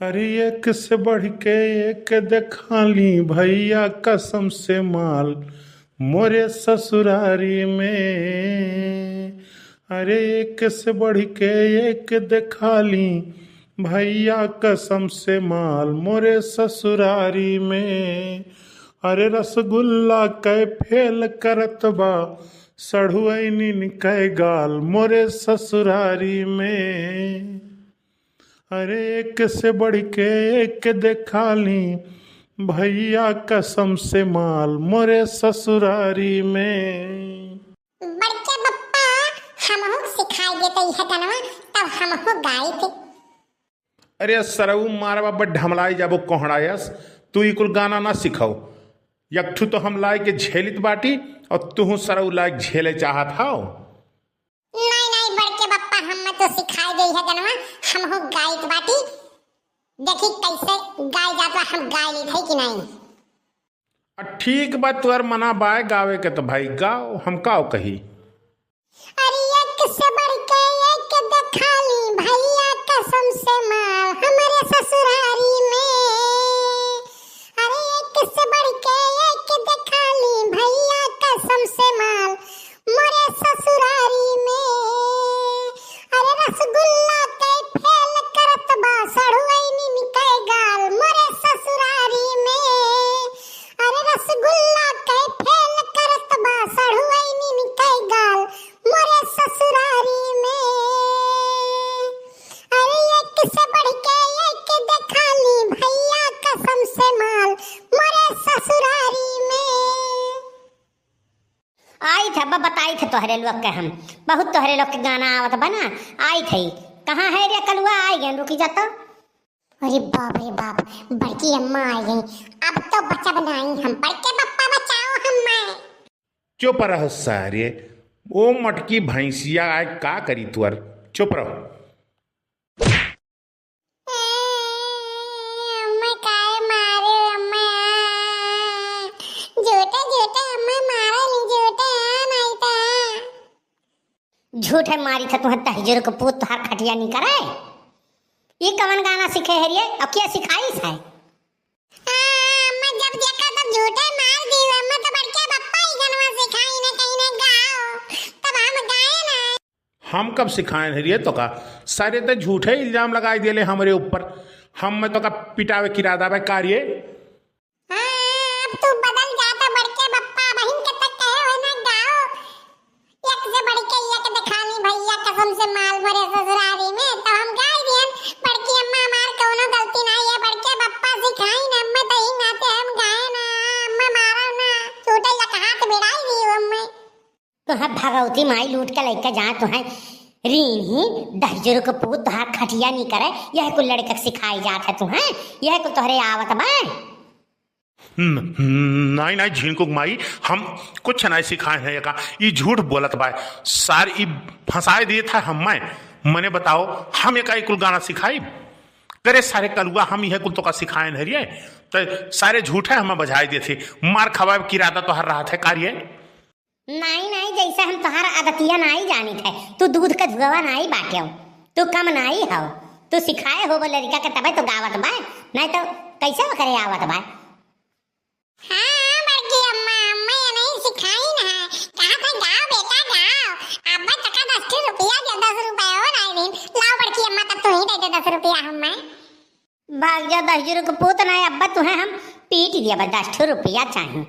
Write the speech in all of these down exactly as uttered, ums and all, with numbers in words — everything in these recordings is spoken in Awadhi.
अरे एक से बढ़ के एक देखाली भइया कसम से माल मोरे ससुरारी में। अरे एक से बढ़ के एक देखाली भइया कसम से माल मोरे ससुरारी में। अरे रसगुल्ला कै फेल करत बा सढ़ुआइनिन कै गाल मोरे ससुरारी में। अरे एक से बढ़ के एक देखाली भइया कसम से माल मोरे ससुरारी में। बड़के बप्पा, हमहू के सिखाई देते इहे गनवा, तब हमहू गाइत। अरे सरऊ मारवा बड़ ढमलाई जाबो कोहड़ायस, तू ई कुल गाना ना सिखाओ। यकठू तो हम लाइके झेलित बाटी और तुहू सरऊ लाइक झेले चाहत हाओ। नाई, नाई, बड़के बप्पा, हम्मे तो सिखाई दे है गनवा, हमहू गाइत बाटी। देखी कैसे गाय जात बा, हम गाय लेत है कि नाई। आ, ठीक बा, तुअर मना बाय गावे के तो भाई गाओ, हम काओ कही। अरे एक से बढ़ के एक देखाली भइया कसम से माल हमरे ससुरारी में। अरे एक से बढ़ के एक देखाली भइया कसम से माल मोरे ससुरारी में। अरे रसगुल्ला कै फेल करत बा सढ़ुआइनिन कै गाल मोरे ससुरारी में। अरे रसगुल्ला कै फेल करत बा सढ़ुआइनिन कै गाल मोरे ससुरारी में। अरे एक से बढ़ के एक देखाली भइया कसम से माल मोरे ससुरारी में। आइत है, अब बताइत है तोहरे लोग के हम। बहुत तोहरे लोग के गाना आवत बा ना, आइत है। कहाँ है रे कलुआ, आइ गए, रुकी जा तो। अरे बाप रे बाप, बड़की अम्मा आइ गई। अब तो बचब नाई हम, बड़के बप्पा बचाओ हम्मे। चुप रह सारे, ओ मटकी भैंसिया, आए का करी तुअर, चुप रहो। अम्मा काहे मारे अम्मा? झूठे झूठे अम्मा मारे ली, झूठे आ नहीं तो। झूठे मारी था तुहर दहिजर के पूत, तुहार खटिया नहीं करे। ये कवन गाना सीखे है रे? और क्या सिखाई है? आ, अम्मा जब देखा तब झूठे मार दी, अम्मा तो बड़के बप्पा ही गनवा सिखाई ने कहीं ने गाओ, तब हम गाए ना। हम कब सिखाए हैं रे तोका? सारे ते झूठे इल्जाम लगाई देले हमरे ऊपर। हम मैं तोका पिटावे की इरादा बा का रे? हाँ, अब तू बदल जाता बड़के बप्पा, बहिन के तक कहे हो ना गाओ। एक से बढ़ के एक देखाली भैया कसम से माल मोरे ससुरारी में, तो हम गाय दियन। बड़की अम्मा हमार कौनो गलती ना, ये बड़के बप्पा सिखाई ना, अम्मा तही नाते हम गाए ना, अम्मा मारो ना, टूटे एक हाथ भिड़ाई दी अम्मा। तुहें भगवती माई लूट के लइके जाए, तुहें रीन ही दहिजरू के पूत, तुहार खटिया नहीं करे, यह कुल लड़के के सिखाई जात है तुहें, यह कुल तोहरे आवत बा। न-, नाई, नाई, झिनकुक माई, हम कुछ नाई सिखाए हैं एका। ई झूठ बोलत बा। सार ई फंसाए दिए था हम्मे। मने बताओ, हम एका ई कुल गाना सिखाई? करे सारे कलुआ, हम इहे कुल तोका सिखाए नहीं रे। त सारे झूठे हमें बजाए देथे। मार खवाए की इरादा तोहर रहत है का रे? नाई, नाई, जैसे हम तोहार आदतिया नाई जानित है। तू दूध का धुआवा नाई बाटे हो। तू कम नाई हो। तू सिखाए हो वो लड़का के तबे तो गावत बा। नहीं तो कैसे ओकरे आवत बा? हाँ, बड़की अम्मा, अम्मा ये नहीं सिखाई ना है। कहा था गाओ बेटा गाओ। अब्बा तका दस ठो रुपया दे, दस रुपया हो नहीं दिन। लाओ बड़की अम्मा तब तू ही दे दे दस रुपया हमें। भाग जा दहिजरू के पूत ना, अब्बा तुहें हम पीट दिया बा, दस ठो रुपया चाही।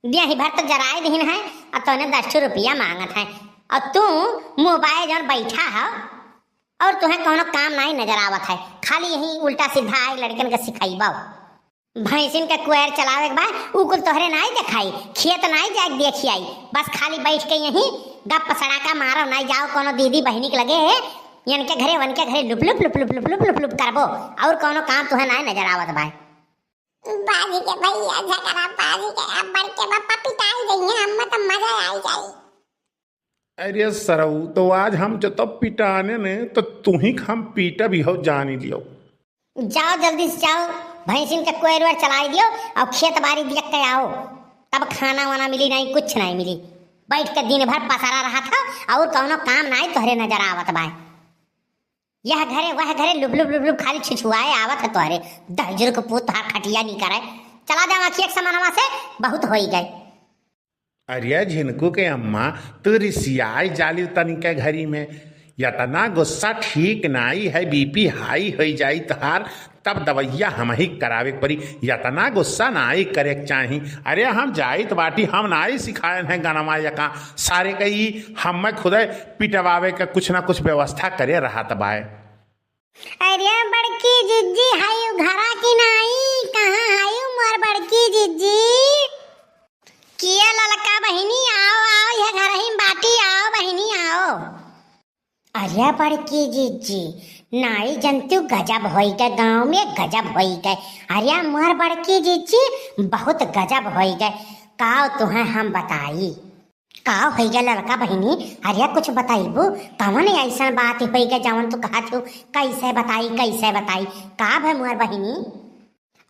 दिया ही भर तो जराए दीन है, और तोने दस ठो रुपया मांगत है। और तू मुँह बाए जौन बैठा हो, और तुहें कौनो काम नाई नजर आवत है, खाली यही उल्टा सीधा आए लड़कन के सिखाइबा। भैंसिन के कुएर चलावे के बा, उ कुल तोहरे नाई देखाई, खेत नाई जाए के देखी आई, बस खाली बैठ के यहीं गप सड़ाका मारो, नाई जाओ कोनो दीदी बहिनी के लगे, यनके घरे वनके घरे लुप लुप लुप लुप लुप लुप लुप लुप करबो, और कोनो काम तुहे नाई नजर आवत बा। बाजी के भैया झगड़ा बाजी के, अब बड़के बप्पा पिटाई गई है, हमें तो मजा आई जाई। अरे सरऊ, तो आज हम जतब पिटाने ने, तो तुही के हम पीटब ही हो, जानी लियो। जाओ जल्दी से जाओ, भैंसिन के कोयर वेर चलाई दियो और खेत बारी देख के आओ, तब खाना वाना मिली नहीं, कुछ नहीं मिली। बैठ के दिन भर पसारा रहा था और कौनो काम नहीं तोहरे नजर आवत बाय। यह घरे वह घरे लुभ लुभ लुभ लुभ खाली छिछुआए आवत है तोहरे। दहिजर के पूत तोहार खटिया नहीं करे। चला जाओ आखिर एक समानवा से, बहुत होई गए। अरे झिनकू के अम्मा, तू रिसियाई जाली तनिके घरी में। यतना गुस्सा ठीक नाई है, बीपी हाई होई जाई तोहार, तब दवैया हमही करावे के परी। यतना गुस्सा नाई करे के चाही। अरे हम जाइत बाटी, हम नाई सिखायन है गनवा यका। सारे के ई हमें खुदे पिटवावे के कुछ ना कुछ व्यवस्था करे रहत बाय। अरे बड़की जिज्जी, हाय घरा की नाई, कहाँ हाय मोर बड़की जिज्जी? किया ललका बहिनी, आओ, आओ, यह घरही में बाटी, आओ बहिनी, आओ। अरे बड़की जिज्जी, नाई जनतू गजब होई गए, गाँव में गजब होई गए। अरे मोर बड़की जिज्जी, बहुत गजब होई गए। काव तुहें हम बताई? काव होई गए ललका बहिनी? अरे कुछ बताइबू? कवन ऐसन बात होई गए जवन तू कहत हो? कैसे बताई, कैसे बताई? का भे मोर बहिनी?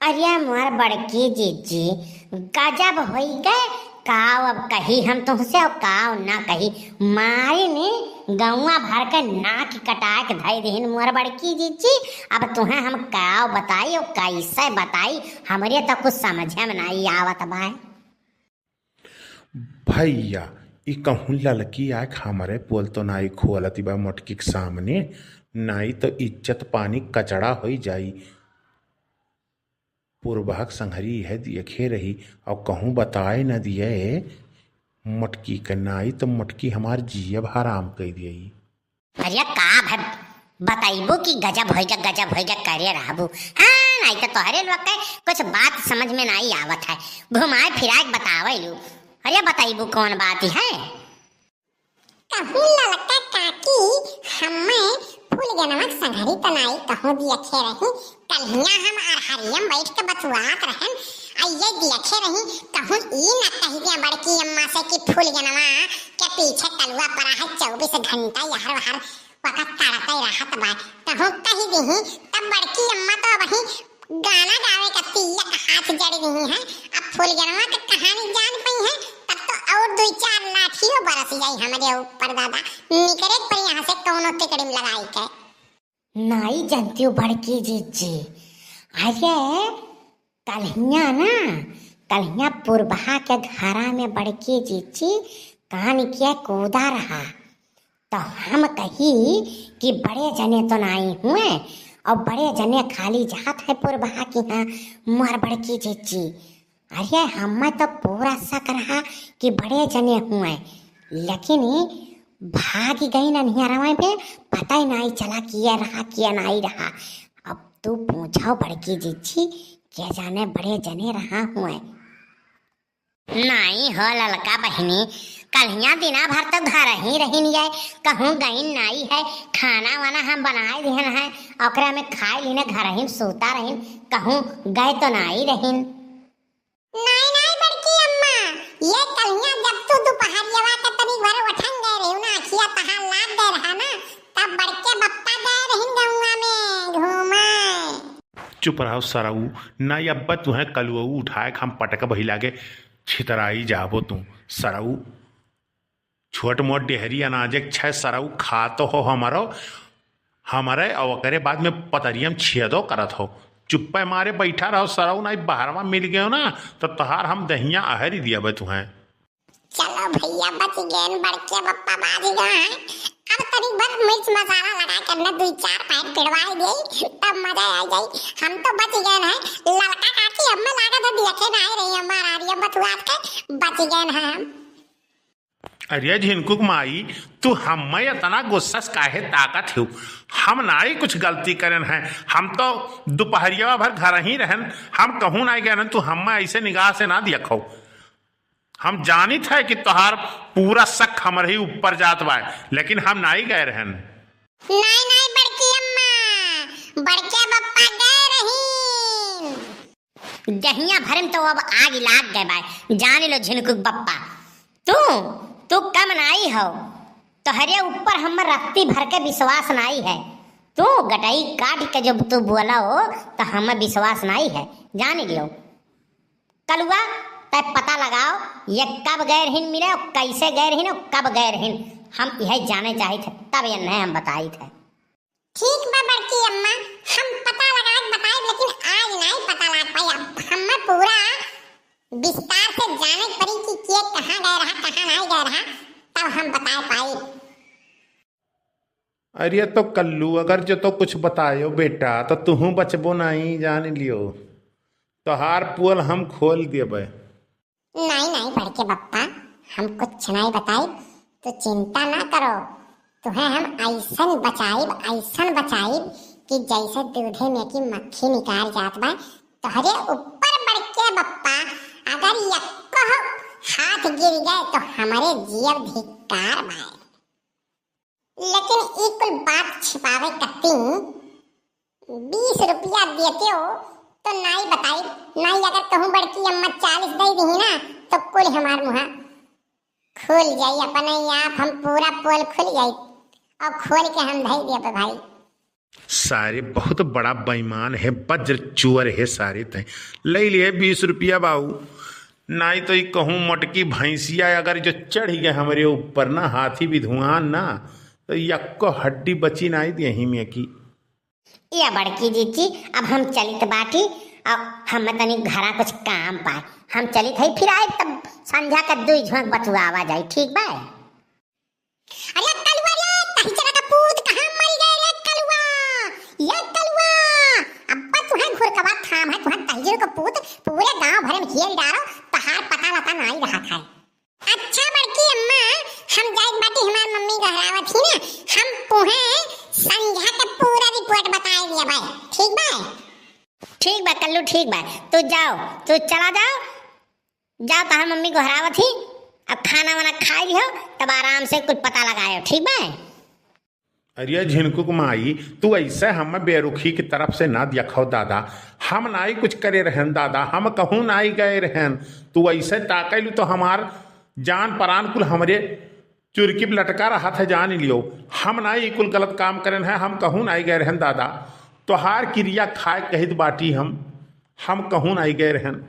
अरे मोर बड़की जिज्जी, गजब होई गए। काव अब कही हम तुहसे और काव ना कही। मारी ने गौवा भर के नाक कटाए के धई दिहिन मोर बड़की जिज्जी। अब तुहें हम काव बताई और कैसे बताई, हमरे तो कुछ समझे में नाई आवत बाय। भैया, ई कहूँ ललकी आए हमरे पोल तो नाई खोलत बा मोटकी के सामने, नाई तो इज्जत पानी कचड़ा होई जाई। पुरबहक संघरी है दियखे रही, और कहूँ बताए न दिए मोटकी के, नाई तो मोटकी हमार जियब हराम कई दिए। अरे का भे बताइबू कि गजब होइगा, गजब होइगा करे रहबू। हाँ, नाई तो तोहरे लोग के कुछ बात समझ में नाई आवत है, घुमाए फिराए के बतावे लू। अरे बताइबू कौन बात है? कहूँ ललका काकी, हमें फूलगनवा के संघरी त नाई कहूँ दियखे रही, कल्हिया हम अरहरिया में बैठ के बतुआत रहन, आ ये दियखे रही, कहूँ ई न कह दिया बड़की अम्मा से कि फूलगनवा के पीछे कलुआ पड़ा है, चउबीस घंटा यहर वहर वका तड़पे रहत बा। कहूँ कह दिही, तब बड़की अम्मा तो अबही गाना गावे का तिलक हाथ जड़ दिही है। अब फूलगनवा के कहानी जान पई है, तब तो और दुई चार लाठियो बरस जाई हमरे ऊपर दादा। निकरे के पड़ी यहाँ से कौनो तिकड़ी में लगाई के। नाई जनतियो बड़की जिज्जी। अरे, कल्हिया ना, कल्हिया पुरबहा के घरा में बड़की जिज्जी कान के कूदा रहा। तो हम कही कि बड़े जने तो नाई हुए, और बड़े जने खाली जात है पुरबहा की हाँ, मोर बड़की जिज्जी। अरे, हमें तो पूरा शक रहा कि बड़े जने हुए, लेकिन भाग गई ना निहरवे पे, पता ही नाई चला किया रहा, किया नाई रहा। अब तू पूछो बड़की जिज्जी, के जाने बड़े जने रहा हुए। नाई हो ललका बहिनी, कल्हिया दिना भर तो घर ही रहिन ये, कहूँ गईन नाई है, खाना वाना हम बनाए दिहन है, ओकरा में खाए लीन, घर ही में सूता रहिन, कहूँ गए तो नाई रहिन। नाई, नाई बड़की अम्मा, ये कल्हिया जब तू दुपहरियवा के तनी भर उठन गए रही ना, अखिया तहार लाग गए रहा ना, तब बड़के बप्पा गए रहिन गौवा में घूमे। चुप रहो सरऊ, नाई अब्बा तुहें कलुअऊ उठाए के हम पटक बहिला के छितराई जाबो तू सरऊ। छोट मोट डेहरी अनाजे के छै सरऊ खात हो हमरो, हमरे और ओकरे बाद में पतरियम छेदो करत हो। चुप्पे मारे बैठा रहो सरऊ, नाई बहरवा मिल गयो ना तो तोहार हम दहिया अहरी दियाबे तुहें। चलो भैया बच गए, बड़के बप्पा बाज गए हैं। अब तनी भर मिर्च मसाला लगा के हमने दुई चार पैक पिड़वाई गई, तब मजा आ जाई। हम तो बच गए हैं, ललका काकी हमें लागत है देखे ना रही हमारा, ये बतुआत के बच गए हैं हम। अरे झिनकुक माई, तू हम्मे इतना गुस्सा से काहे ताकत हो? हम नाई कुछ गलती करन है, हम तो दुपहरिया भर घर ही रहन, हम कहूँ नाई गए, तू हम्मे ऐसे निगाह से ना देखो। हम जानित है कि तोहार पूरा शक हमरे ही ऊपर जात बा, लेकिन हम नाई गए रहन। नाई, नाई बड़की अम्मा, बड़के बप्पा गए रहीन। दहिया भरे में तो अब आग लाग गए बा। जान लो झिनकुक बप्पा, तू, तू कम नाई हो, तोहरे ऊपर हमर रत्ती भर के विश्वास नाई है। तू गटई काट के जब तू बोला हो तो हमें विश्वास नाई है, जान लियो। कलुआ, तै पता लगाओ ये कब गए रहीन मिले और कैसे गए रहीन और कब गए रहीन, हम यही जाने चाहित है, तब ये नहीं हम बताइत है। ठीक बा बड़की अम्मा, हम पता लगा के बताइब, लेकिन आज नाहीं पता लगा पाई। अब हमें पूरा विस्तार से जाने के पड़ी कि के कहाँ गए रहा, कहाँ नाहीं गए रहा, तब हम बता पाई। अरे तो कल्लू, अगर जो तो कुछ बतायो बेटा, तो तुहूँ बचबो नाहीं, जान लियो, तोहार पोल हम खोल देबे। नाहीं, नाहीं बड़के बप्पा, हम कुछ नाहीं बताइब, तू चिंता ना करो। तुहें हम अइसन बचाइब, अइसन बचाइब कि जइसे दूधे में की मक्खी निकार जात बा, तोहरे ऊपर बड़के बप्पा अगर यक्को हाथ गिर गए तो हमरे जियब धिक्कार बा। लेकिन ई कुल बात छिपावे कत्ती बीस रुपया देते हो तो नाहीं बताई, नाहीं अगर कहूँ बड़की अम्मा चालीस दे दी ना तो कुल हमार मुँहा खुल जाई, अपने आप हम पूरा पोल खुल जाई और खोल के हम धई देबे भाई। सारे बहुत बड़ा बेईमान है, वज्र चोर है सारे। तय ले लिए बीस रुपया बाऊ, नाहीं तो ई कहूँ मोटकी भैंसिया अगर जो चढ़ गए हमरे ऊपर ना, हाथी विधुआन ना, तो यक्को हड्डी बची नाहीं देही में की। या बड़की जीजी, अब हम चलित बाटी, अब हम तनी घरा कुछ काम पाए, हम चलित हई, फिर आए तब संझा का दुई झोंक बतुआवा जाई, ठीक बा? अरे कलुआ रे, तही चला का पूत कहाँ मर गए रे कलुआ? ये कलुआ, अब्बा तुहें घुरकवा थाम है, तुहें तही का पूत पूरे गांव भर में घेर डारो, तहार पता लता नाहीं रहा था। अच्छा बड़की अम्मा, हम जाइत बाटी, हमार मम्मी गोहरावत ही ना, हम तुहें संझा के पूरा रिपोर्ट बताए दिया भाई, ठीक बा? ठीक बा कल्लू, ठीक बा, तू जाओ, तू चला जाओ, जाओ, तहार मम्मी गोहरावत ही, अब खाना वाना खाई लिहो, तब आराम से कुछ पता लगायो, ठीक बा? अरे झिनकुक माई, तू ऐसे हम बेरुखी की तरफ से ना देखो दादा, हम नाहीं कुछ करे रहन दादा, हम कहूँ नाहीं गए रहन। तू ऐसे ताकैलू तो हमार जान परान कुल हमरे चुरकी पे लटका रहत है, जान लियो। हम नाहीं ई कुल गलत काम करेन है, हम कहूँ नाहीं गए रहन दादा, तोहार किरिया खाए कहित बाटी हम, हम कहूँ नाहीं गए रहन।